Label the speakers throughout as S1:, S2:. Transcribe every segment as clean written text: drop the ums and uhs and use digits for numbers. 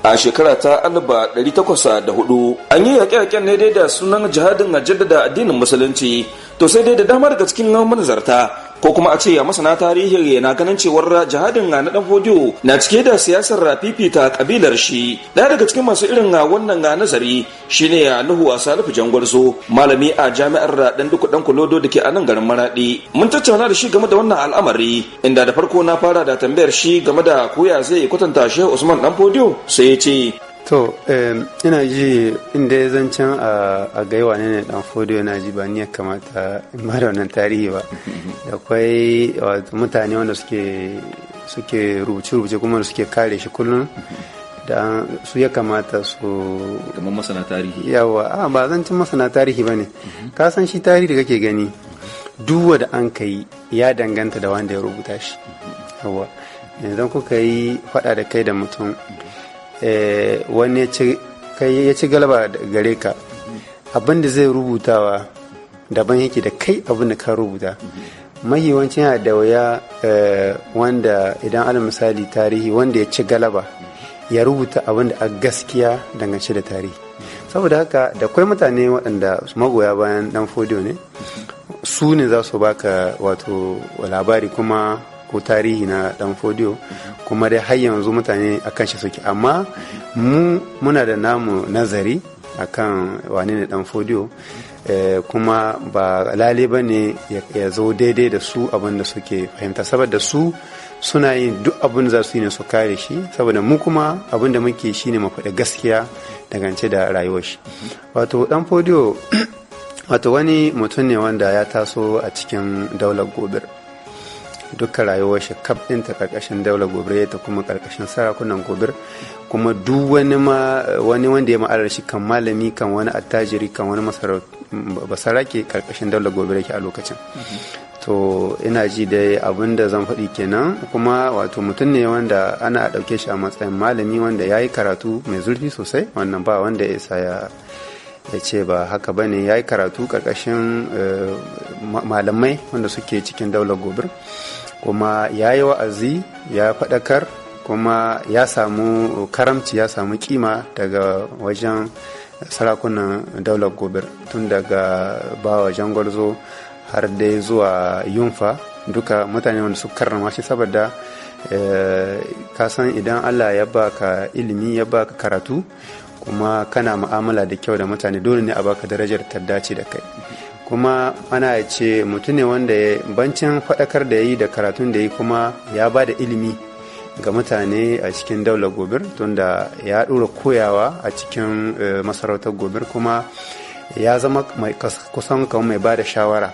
S1: A shekara ta 1804 an yi yaƙe-yaƙen ne dai da sunan jihadin a jaddada addinin Musulunci. To sai dai da dama daga cikin manazarta, ko kuma a ce a masana tarihi, na ganin cewar jihadin na Dan Fodiyo na cike da siyasar fifita kabilar shi. Daya daga cikin masu irin wannan nazari shine Nuhu Salifu Jangwarzo, malami a Jami'ar Dan Duku Dan Kulodo da ke a nan garin Maradi. Mun tattauna da shi game da wannan al'amari, inda da farko na fara da tambayar shi game da koya zai kwatanta Shehu Usman Dan Fodiyo. Sai ya ce:
S2: To, ina ji inda ya zancen a gaiwa ne Dan Fodiyo, na ji ba ni ya kamata in ba da wannan tarihi ba. Da kwai mutane wanda suke rubuce-rubuce kuma suke kare shi kullum, da su ya kamata su
S1: Kamar masana tarihi?
S2: Yawa, a ba zancen masana tarihi ba ne. Ka san shi tarihi da kake gani, duk wanda an kai ya danganta da wanda ya rubuta shi. Yawa, idan kuka yi faɗa da kai da mutum, wani ya ci galaba gare ka, abin da zai rubutawa daban yake da kai abin da ka rubuta. Mahiwancin yana da wuya wanda idan alal misali tarihi wanda ya ci galaba ya rubuta abin da a gaskiya dangance da tarihi. Saboda haka da kwai mutane waɗanda magoya bayan Dan Fodiyo ne, su ne za su baka wato labari kuma ko tarihi na Dan Fodiyo. Kuma dai har yanzu mutane akan shi suke, amma mu muna da namu nazari akan wane ne Dan Fodiyo, kuma ba lale ba ne ya zo daidai da su abin da suke fahimta, saboda su suna yin duk abin da za su yi ne su kare shi. Saboda mu kuma abin da muke shi ne mu faɗi gaskiya dangance da rayuwar shi. Wato Dan Fodiyo wato wani mutum ne wanda ya taso a cikin daular Gobir. Dukkan rayuwar shi kaf ɗinta karkashin daular Gobir ta kuma karkashin sarakunan Gobir. Kuma duk wani ma wani wanda ya ma'alar shi, kan malami, kan wani attajiri, kan wani basarake, karkashin daular Gobir yake a lokacin. To ina ji dai abin da zan faɗi kenan. Kuma wato mutum ne wanda ana ɗauke shi a matsayin malami wanda ya yi karatu mai zurfi sosai. Wannan ba wanda ya isa ya ce ba haka ba ne. Ya yi karatu ƙarƙashin malamai wanda suke cikin daular Gobir, kuma ya yi wa'azi, ya faɗakar, kuma ya samu karamci, ya samu kima daga wajen sarakunan daular Gobir, tun daga Bawa Jangwarzo har dai zuwa Yunfa. Duka mutane wanda su karrama shi, saboda ka san idan Allah ya baka ilimi, ya baka karatu, kuma kana mu'amala da kyau da mutane, dole ne a baka darajar ta dace da kai. Kuma ana ce mutum ne wanda ya bancin faɗakar da ya yi da karatun da ya yi, kuma ya ba da ilimi ga mutane a cikin daular Gobir, tunda ya ɗora koyawa a cikin masarautar Gobir, kuma ya zama kusan kamar mai ba da shawara,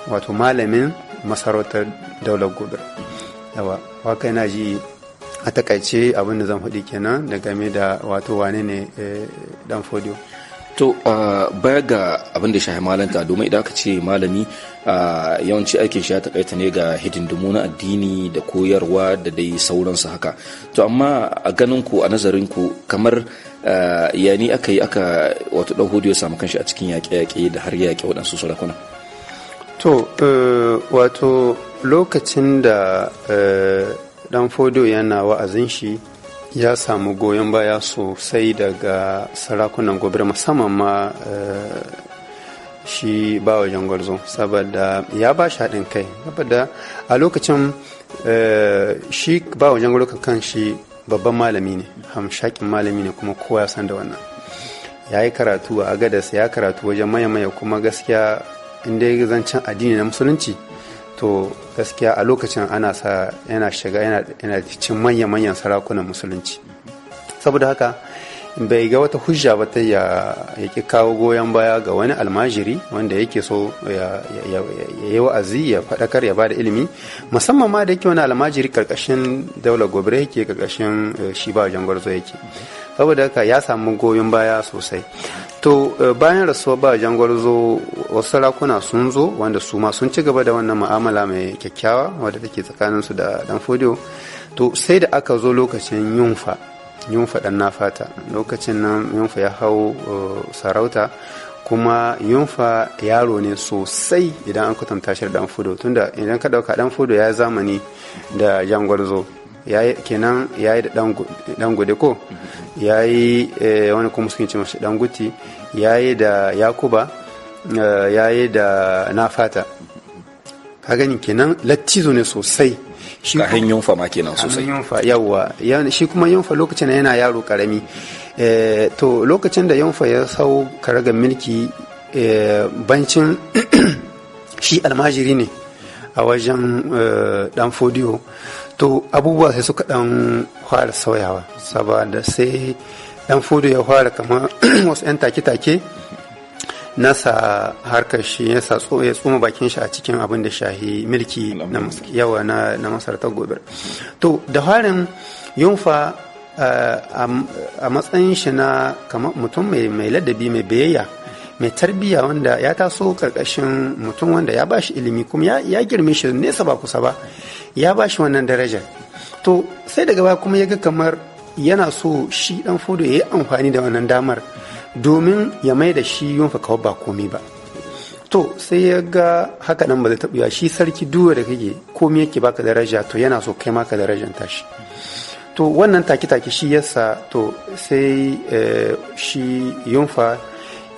S2: wato malamin masarautar daular Gobir. Yawa, waka yana ji a takaice abin da zan faɗi kenan da game da wato wane ne Dan Fodiyo.
S1: To, baya ga abin da shahi malanta, domin idan aka ce malami, yawanci aikin shi ya takaita ne ga hidindimu na addini da koyarwa da dai sauransu haka. To amma a ganin ku, a nazarin ku, kamar yani aka yi aka wato Dan Fodiyo samu kanshi a cikin yaƙe-yaƙe da har yaƙe waɗansu sarakuna?
S2: To, wato lokacin da Dan Fodiyo yana wa'azin shi, ya samu goyon baya sosai daga sarakunan Gobir, musamman ma shi Bawa Jangwarzo, saboda ya ba shi haɗin kai, saboda a lokacin shi Bawa Jangwarzo kan shi babban malami ne, hamshakin malami ne, kuma kowa ya san da wannan. Ya yi karatu a Agadas, ya karatu wajen maya-maya. Kuma gaskiya inda ya zancen addini na Musulunci, to gaskiya a lokacin ana sa yana shiga yana cin manya-manyan sarakunan Musulunci. Saboda haka bai ga wata hujja ba ta ya ki kawo goyon baya ga wani almajiri wanda yake so ya yi wa'azi, ya faɗakar, ya bada ilimi, musamman ma da yake wani almajiri karkashin daular Gobir yake, karkashin shi ba Jangwarzo yake. Saboda haka ya samu goyon baya sosai. To bayan rasuwa ba Jangwarzo, wasu sarakuna sun zo wanda su ma sun ci gaba da wannan mu'amala mai kyakkyawa wadda take tsakaninsu da Dan Fodiyo. To sai da aka zo lokacin Yunfa, Yunfa Dan Nafata, lokacin nan Yunfa ya hau sarauta. Kuma Yunfa yaro ne sosai idan an kwatanta shi da Dan Fodiyo, tunda idan ka dauka Dan Fodiyo ya zamani da Jangwarzo. Kenan ya yi da dan gude ko ya yi wani kuma suke ce mashi dan guti, ya yi da Yakuba, ya yi da Nafata. Ka gani, kenan lattizo ne sosai.
S1: Kahin Yunfa ma kenan sosai.
S2: Yunfa, yawa. Shi kuma Yunfa lokacin yana yaro karami. To lokacin da Yunfa ya sau karagar milki, bancin shi almajiri ne a wajen Dan Fodiyo, to abubuwa sai suka dan fara sauyawa, saboda sai Dan Fodiyo ya fara kamar wasu 'yan take-take nasa harkar shi, ya sa ya tsoma bakin shi a cikin abin da shahi milki na yawa na masarautar Gobir. To da farin Yunfa, a matsayin shi na kamar mutum mai ladabi, mai biyayya, mai tarbiyya, wanda ya taso karkashin mutum wanda ya bashi ilimi kuma ya girme shi nesa ba kusa ba, ya bashi wannan darajar, to sai daga baya kuma ya ga kamar yana so shi Dan Fodo ya yi amfani da wannan damar domin ya mai da shi Yunfa kawai ba komi ba. To sai ya ga haka nan ba zai taɓa, shi sarki duwa da kake komi yake baka daraja, to yana so kai maka darajanta shi. To wannan take-take shi yasa to sai shi Yunfa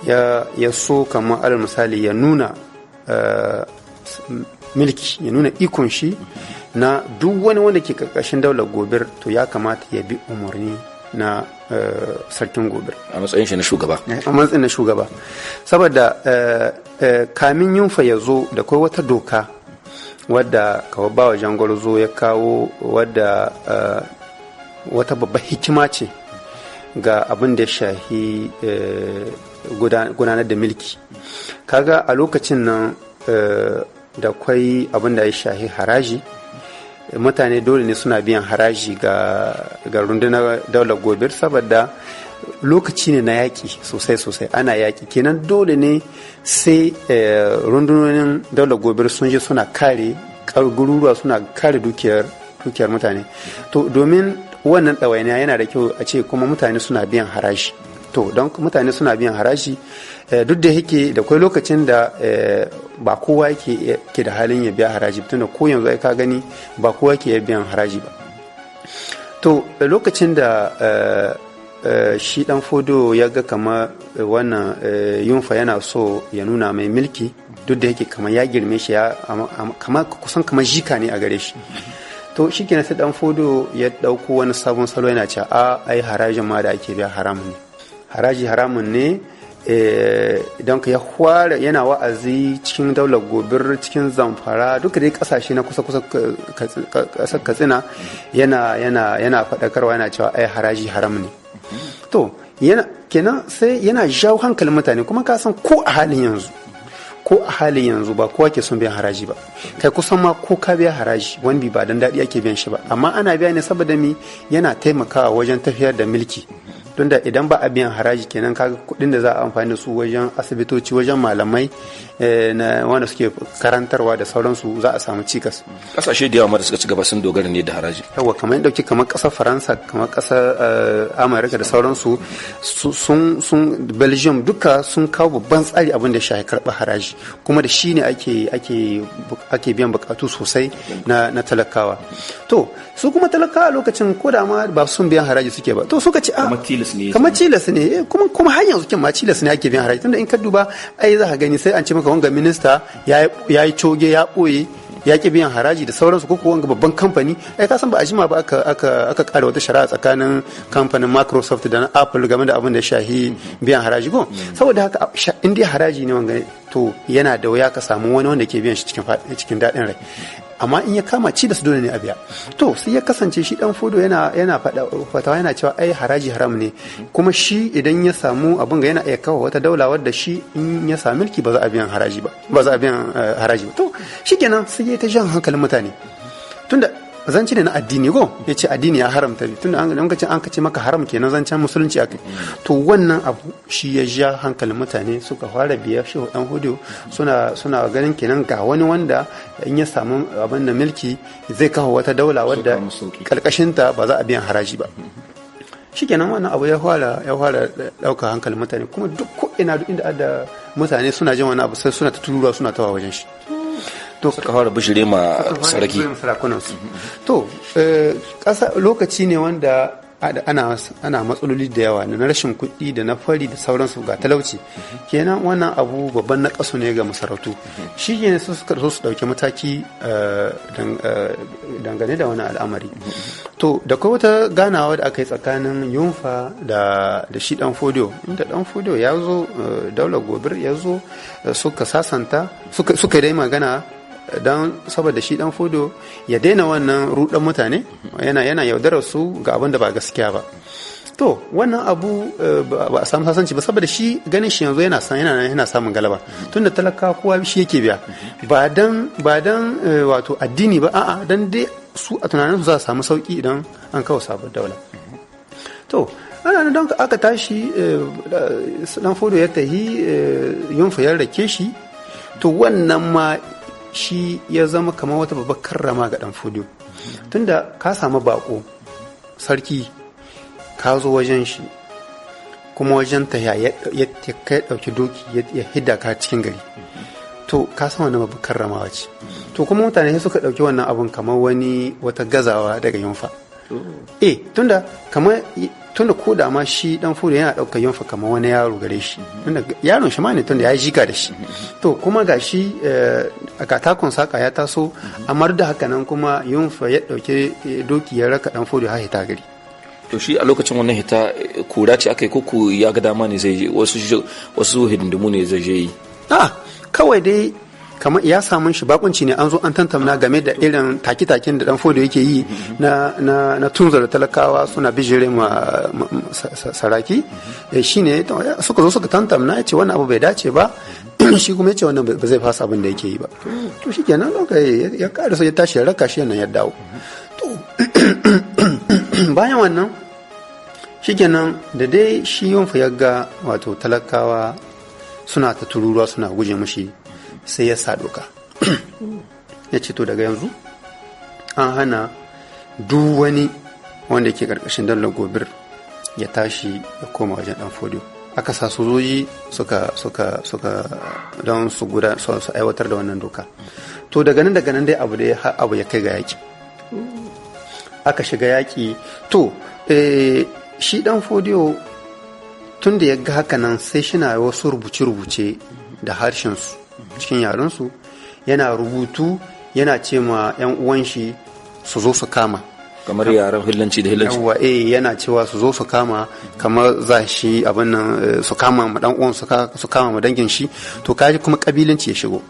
S2: ya so kamar alal misali ya nuna milki, ya nuna ikon shi na duk wani wanda ke karkashin daular Gobir, to ya kamata ya bi umarni na sarkin Gobir.
S1: A matsayin shi na shugaba.
S2: A matsayin na shugaba, saboda kamin Yunfa ya zo, da kai wata doka wadda kawo bawa Jangwarzo ya kawo, wadda wata babbar hikima ce ga abin da ya shahi gudanar da milki. Kaga a lokacin nan da kwai abin da ya shahi haraji. Mutane dole ne suna biyan haraji ga rundunar daular Gobir, saboda lokaci ne na yaƙi sosai sosai, ana yaƙi. Kenan dole ne sai rundunonin daular Gobir sun je suna kare garuruwa, suna kare dukiyar mutane. To domin wannan ɗawainiya, yana da kyau a ce kuma mutane suna biyan haraji. To don mutane suna biyan haraji, duk da yake da kwai lokacin da ba kowa yake ke da halin ya biya haraji, tunda ko yanzu ai ka gani ba kowa ke biyan haraji ba. To lokacin da shi Dan Fodo ya ga kamar wannan Yunfa yana so ya nuna mai milki, duk da yake kamar ya girme shi, ya kusan kamar jika ne a gare shi, to shi kenan sai Dan Fodo ya dauko wani sabon salo, yana cewa a ai harajin ma da ake biya haramun ne, haraji haramun ne. Idan ka ya fara yana wa'azi cikin daular Gobir, cikin Zamfara, duka dai kasashe na kusa kusa, kasar Katsina, yana faɗakarwa, yana cewa ai haraji haram ne. To yana kenan sai yana jawo hankalin mutane. Kuma ka san ko a halin yanzu ba kowa ke son biyan haraji ba. Kai, kusan ma ko ka biya haraji, wani bi ba dan daɗi ake biyan shi ba, amma ana biya ne saboda mi? Yana taimakawa wajen tafiyar da milki. Don da idan ba a biyan haraji, kenan kaga kuɗin da za a amfani da su wajen asibitoci, wajen malamai na wanda suke karantarwa da sauransu, za a samu cikas.
S1: Kasashe da yawa da suka ci gaba sun dogara ne da haraji.
S2: Yawa, kamar dauki kamar ƙasar Faransa, kamar ƙasar Amurka da sauransu, sun Belgium, duka sun kawo babban tsari abin da shafi karɓar haraji, kuma da shi ne ake biyan bukatu sosai na talakawa. To su kuma talakawa lokacin, ko da ma ba sun biyan haraji suke ba, to suka ce a
S1: Kamar tilas ne.
S2: Kamar tilas ne. Kuma har yanzu kin ma tilas ne ake biyan haraji, tunda in ka duba ai za ka gani sai an ce maka wanga minista ya yi coge, ya ɓoye, ya ki biyan haraji da sauransu, ko wanga babban kamfani. Ai ka san ba a jima ba aka kara wata shari'a tsakanin kamfanin Microsoft da na Apple game da abin da ya shahi biyan haraji ko. Saboda haka in dai haraji ne wanga, to yana da wuya ka samu wani wanda ke biyan shi cikin daɗin rai, amma in ya kama ci da su, dole ne a biya. To sai ya kasance shi Dan Fodo yana faɗa fatawa, yana cewa ai haraji haram ne, kuma shi idan ya samu abin ga yana iya kawo wata daula wadda shi in ya sami mulki ba za a biyan haraji ba, ba za a biyan haraji ba. To shikenan sai ya ta jan hankalin mutane, tunda zance ne na addini go, ya ce addini ya haramta, tunda an kace maka haram, kenan zancen musulunci akai. To wannan abu shi ya ja hankalin mutane, suka fara biya Shehu Dan Hudu, suna ganin kenan ga wani wanda in ya samu abin da milki zai kawo wata daula wadda karkashinta ba za a biyan haraji ba. Shikenan wannan abu ya fara ɗaukar hankalin mutane, kuma duk ko ina, duk inda da mutane suna jin wani abu, sai suna ta tururuwa suna tawa wajen shi. To
S1: suka fara bishire ma sarki.
S2: Sarakunansu. To ƙasa lokaci ne wanda ana matsaloli da yawa na rashin kuɗi da na fari da sauransu, ga talauci. Kenan wannan abu babban na kasu ne ga masarautu. Shi ne su suka so su ɗauki mataki dangane da wani al'amari. To da kai wata ganawa da aka yi tsakanin Yunfa da shi Dan Fodiyo, inda Dan Fodiyo ya zo daular Gobir, ya zo suka sasanta, suka dai magana don saboda shi Dan Fodo ya daina wannan rudan mutane, yana yaudarar su ga abin da ba gaskiya ba. To wannan abu ba a samu sasanci ba, saboda shi ganin shi yanzu yana san yana samun galaba, tunda talaka kowa shi yake biya, ba dan wato addini ba, a'a, dan dai su a tunanin su za su samu sauki idan an kawo sabon daula. To ana nan don aka tashi, Dan Fodo ya tahi, Yunfa ya rake shi. To wannan ma shi ya zama kamar wata babbar karrama ga Dan Fodiyo, tunda ka samu bako sarki, ka zo wajen shi, kuma wajen ta ya kai dauki doki ya hidda ka cikin gari. To ka san wannan babbar karramawa ce. To kuma mutane sai suka dauki wannan abun kamar wani wata gazawa daga Yunfa. Tunda kamar tunda ko da ma shi Dan Fodiyo yana ɗaukar Yunfa kamar wani yaro gare shi, tunda yaron shi ma ne, tunda ya yi jika da shi. To kuma ga shi ga takon saka ya taso, amma duk da haka nan kuma Yunfa ya ɗauki doki ya raka Dan Fodiyo har hita gari.
S1: To shi a lokacin wannan hita kura ce aka yi, koko ya ga dama ne zai je wasu hidindimu ne zai je yi?
S2: A kawai dai kamar ya samu shi bakunci ne, an zo an tantamna game da irin take-taken da Dan Fodo yake yi na tunzura talakawa suna bijire ma saraki. Shi ne suka zo suka tantamna, ya ce wannan abu bai dace ba, shi kuma ya ce wannan ba zai fasa abin da yake yi ba. To shi kenan ya karasa, ya tashi ya raka shi nan ya dawo. To bayan wannan shikenan da dai shi Yunfa ya ga wato talakawa suna ta tururuwa suna guje mushi, sai ya sa doka, ya ce to daga yanzu an hana duk wani wanda ke karkashin daular Gobir ya tashi ya koma wajen Dan Fodiyo. Aka sa sojoji suka don su guda su aiwatar da wannan doka. To daga nan dai abu da abu ya kai ga yaki, aka shiga yaki. To shi Dan Fodiyo tun da ya ga haka nan, sai shina wasu rubuce-rubuce da harshensu cikin yarensu, yana rubutu yana ce ma 'yan uwan shi su zo su kama.
S1: Kamar yaren Hillanci da Hillanci.
S2: Yawa, yana cewa su zo su kama, kamar za shi abin nan su kama ma dan uwan su, kama ma dangin shi. To kaji kuma kabilanci ya shigo,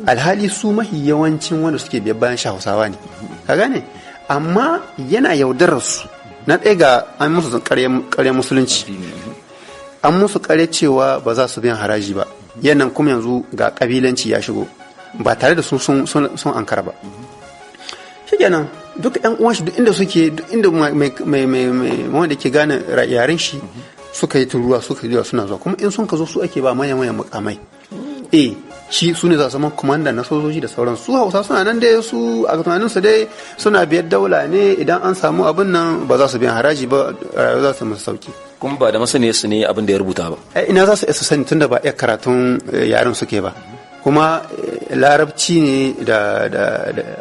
S2: alhali su mahi yawancin wanda suke biyar bayan shi Hausawa ne, ka gane? Amma yana yaudarar su. Na ɗaya ga an musu ƙarya musulunci, an musu ƙarya cewa ba za su biyan haraji ba, yannan kuma yanzu ga kabilanci ya shigo ba tare da sun ankara ba. Shikenan duk yan uwan shi, duk inda suke, duk inda mai wanda ke gane yaren shi, suka yi turuwa, suka yi suna zuwa. Kuma in sun ka zo, su ake ba manyan manyan mukamai. Shi su ne za su zama komanda na sojoji da sauran su. Hausa suna nan dai, su a tunanin su dai suna biyar daula ne, idan an samu abin nan ba za su biyan haraji ba, rayuwa za su musu sauki.
S1: Kuma ba da masaniyar su ne abin da ya rubuta ba.
S2: Ina za su isa sani, tunda ba iya karatun yaren suke ba, kuma Larabci ne da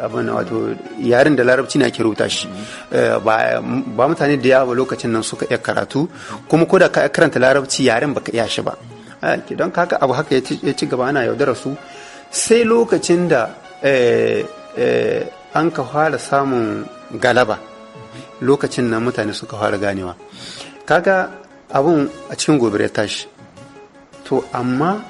S2: abin, wato yaren da Larabci ne ake rubuta shi. Ba mutane da yawa lokacin nan suka iya karatu, kuma ko da ka karanta Larabci, yaren baka iya shi ba. Don haka abu haka ya ci gaba ana yaudarar su, sai lokacin da an ka fara samun galaba, lokacin nan mutane suka fara ganewa. Kaga abun a cikin Gobe ya tashi. To amma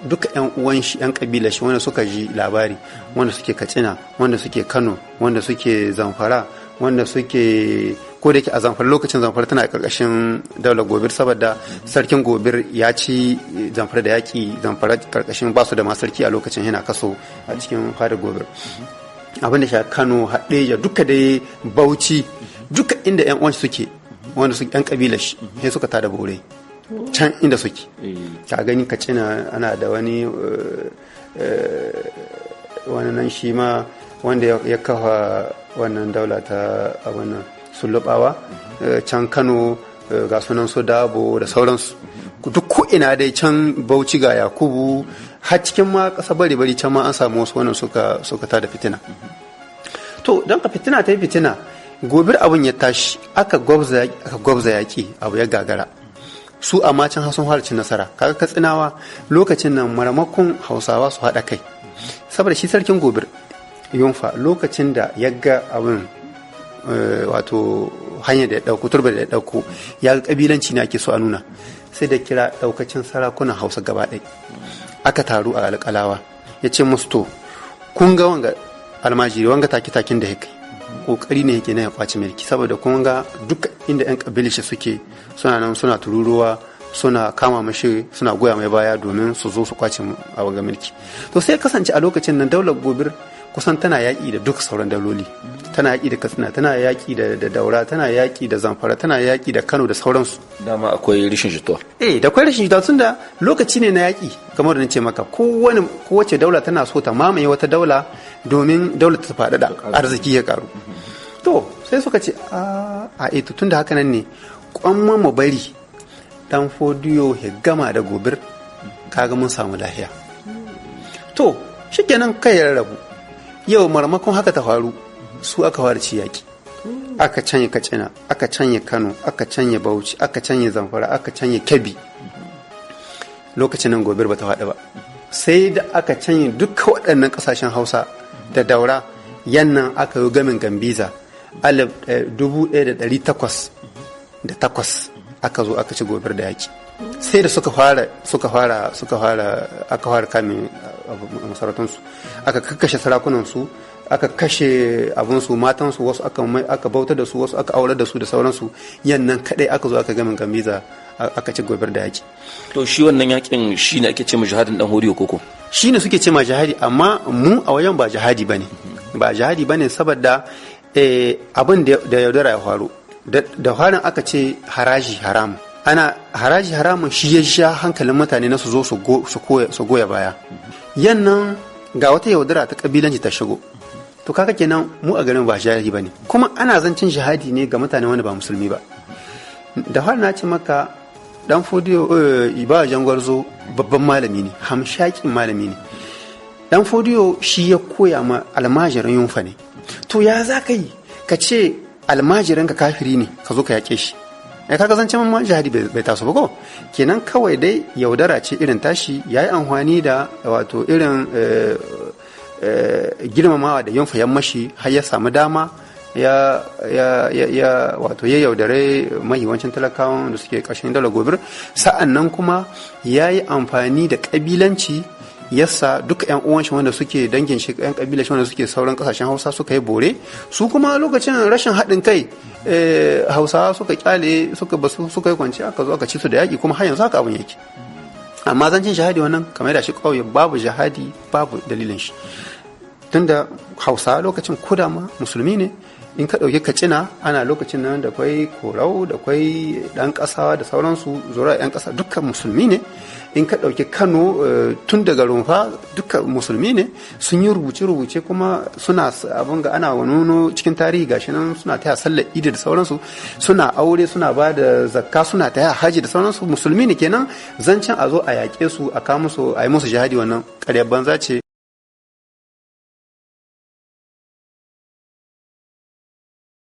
S2: duka 'yan uwan shi, 'yan kabila shi wanda suka ji labari, wanda suke Katsina, wanda suke Kano, wanda suke Zamfara, wanda suke, ko da yake a Zamfara lokacin Zamfara tana karkashin daular Gobir, saboda sarkin Gobir ya ci Zamfara da yaki. Zamfara karkashin basu da ma sarki a lokacin, yana kaso a cikin fadar Gobir. Abin da sha Kano, Haɗeja, duka dai Bauchi, duka inda 'yan uwan suke, wanda su 'yan kabilar shi, sai suka tada bore can inda suke. Ka gani, Katsina ana da wani wani nan shi ma wanda ya kafa wannan daula ta abin nan Sullubawa. Can Kano ga sunan su Dabo da sauransu, duk ko ina dai. Can Bauchi ga Yakubu. Har cikin ma ƙasa bari bari can ma an samu wasu wannan suka tada fitina. To don ka fitina ta yi fitina, Gobir abin ya tashi, aka gwabza yaƙi, abu ya gagara su, amma can sun fara cin nasara. Kaga Katsinawa lokacin nan, maramakon Hausawa su haɗa kai, saboda shi sarkin Gobir Yunfa, lokacin da ya ga abin, wato hanyar da ya ɗauko, turba da ya ɗauko, ya ga ƙabilanci ne ake so a nuna, sai da kira ɗaukacin sarakunan Hausa gaba ɗaya, aka taru a Alƙalawa. Ya ce musu, "To, kun ga wanga almajiri, wanga take takin da ya kai, kokari ne yake na ya kwaci mulki, saboda kun ga duk inda yan kabilar shi suke, suna nan suna tururuwa, suna kama mashi, suna goya mai baya domin su zo su kwace a wanga mulki." To sai kasance a lokacin nan daular Gobir kusan tana yaƙi da duk sauran dauloli, tana yaƙi da Katsina, tana yaƙi da Daura, tana yaƙi da Zamfara, tana yaƙi da Kano da sauransu.
S1: Dama akwai rashin jituwa.
S2: Eh, da akwai rashin jituwa, tunda lokaci ne na yaƙi. Kamar da nace maka, kowane kowace daula tana so ta mamaye wata daula domin daular ta faɗaɗa, arziki ya karu. To sai suka ce, a a to, tunda haka nan ne, kwamma mu bari Dan Fodiyo ya gama da Gobir, kaga mun samu lahiya. To shikenan, kai ya rarrabu. Yau marmakon haka ta faru, su aka fara ci yaƙi, aka canye Katsina, aka canye Kano, aka canye Bauchi, aka canye Zamfara, aka canye Kebbi. Lokacin nan Gobir bata faɗi ba, sai da aka canye duka waɗannan ƙasashen Hausa da Daura, yannan aka yi gamin Gambiza 1808, aka zo aka ci Gobir da yaƙi. Sai da suka fara aka fara kame masarautansu, aka kakkashe sarakunansu, aka kashe abinsu, matansu wasu aka bautar da su, wasu aka aurar da su da sauransu, yannan kadai aka zo aka gamin Gambiza, aka ci Gobir da yaki.
S1: To shi wannan yakin shi ne ake ce ma jihadin Dan Hodiyo koko?
S2: Shi ne suke ce ma jihadi, amma mu a wajen ba jihadi bane, ba jihadi bane, saboda abin da yaudara ya faru. Da farin aka ce haraji haram, ana haraji haramun, shi ya sha hankalin mutane na su zo su goya baya. Yannan ga wata yaudara ta kabilanci ta shigo. To kaga kenan mu a garin ba jihadi bane, kuma ana zancen jihadi ne ga mutane wanda ba musulmi ba. Da har na ce maka Dan Fodiyo ba Jangwarzo babban malami ne, hamshakin malami ne. Dan Fodiyo shi ya koya ma, almajirin Yunfa ne. To ya za ka yi ka ce almajirin ka kafiri ne, ka zo ka yake shi? Ya kaga zancen ma jihadi bai taso ba ko. Kenan kawai dai yaudara ce irin tashi, ya yi amfani da wato irin girmamawa da Yunfa mashi, har ya samu dama ya wato ya yaudare mahiwancin talakawan da suke ƙarshen daular Gobir. Sa'an nan kuma ya yi amfani da ƙabilanci, yasa duka yan uwan shi wanda suke dangin shi, yan kabilar shi wanda suke sauran kasashen Hausa suka yi bore. Su kuma lokacin rashin haɗin kai, Hausawa suka kyale, suka basu, suka yi kwanci, aka zo aka ci su da yaƙi. Kuma har yanzu haka abun yake. Amma zancen jihadi wannan, kamar da shi ƙauye, babu jihadi, babu dalilin shi, tunda Hausawa lokacin koda ma musulmi ne. In ka ɗauki Katsina, ana lokacin nan da kwai Korau, da kwai ɗan ƙasa da sauransu, zura 'yan ƙasa, dukkan musulmi ne. In ka ɗauki Kano, tun daga Rumfa, dukkan musulmi ne. Sun yi rubuce-rubuce, kuma suna abin ga ana nuno cikin tarihi, gashi nan suna taya sallar Idi da sauransu, suna aure, suna ba da zakka, suna taya haji da sauransu, musulmi ne. Kenan zancen a zo a yaƙe su, a kawo musu, a yi musu jihadi, wannan ƙaryar banza ce.